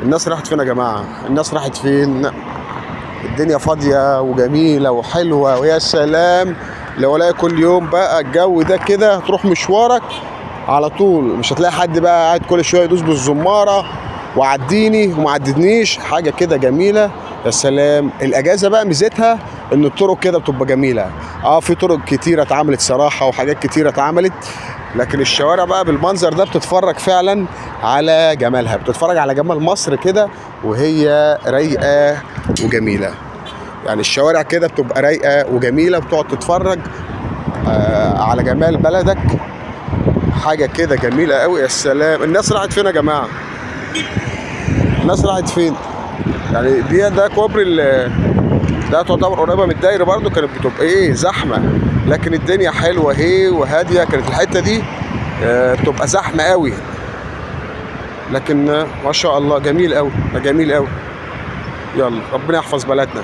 الناس راحت فين يا جماعة؟ الناس راحت فين؟ الدنيا فاضية وجميلة وحلوه، ويا سلام لو الاقي كل يوم بقى الجو ده كده، تروح مشوارك على طول، مش هتلاقي حد بقى قاعد كل شوية يدوس بالزماره وعديني وما عدتنيش. حاجة كده جميلة، يا سلام. الاجازة بقى ميزتها ان الطرق كده بتبقى جميلة. في طرق كتيرة اتعملت صراحة، وحاجات كتيرة اتعملت، لكن الشوارع بقى بالمنظر ده بتتفرج فعلا على جمالها، بتتفرج على جمال مصر كده وهي رايقة وجميلة. يعني الشوارع كده بتبقى رايقة وجميلة، بتقعد تتفرج على جمال بلدك. حاجة كده جميلة قوي، يا سلام. الناس راحت فين يا جماعة؟ الناس راحت فين؟ يعني دي ده كوبري ده تعتبر قريبه من الدايرة برضو، كانت بتبقى ايه زحمة، لكن الدنيا حلوة اهي وهاديه. كانت الحتة دي بتبقى زحمة قوي، لكن ما شاء الله جميل قوي، جميل قوي. يلا ربنا يحفظ بلدنا.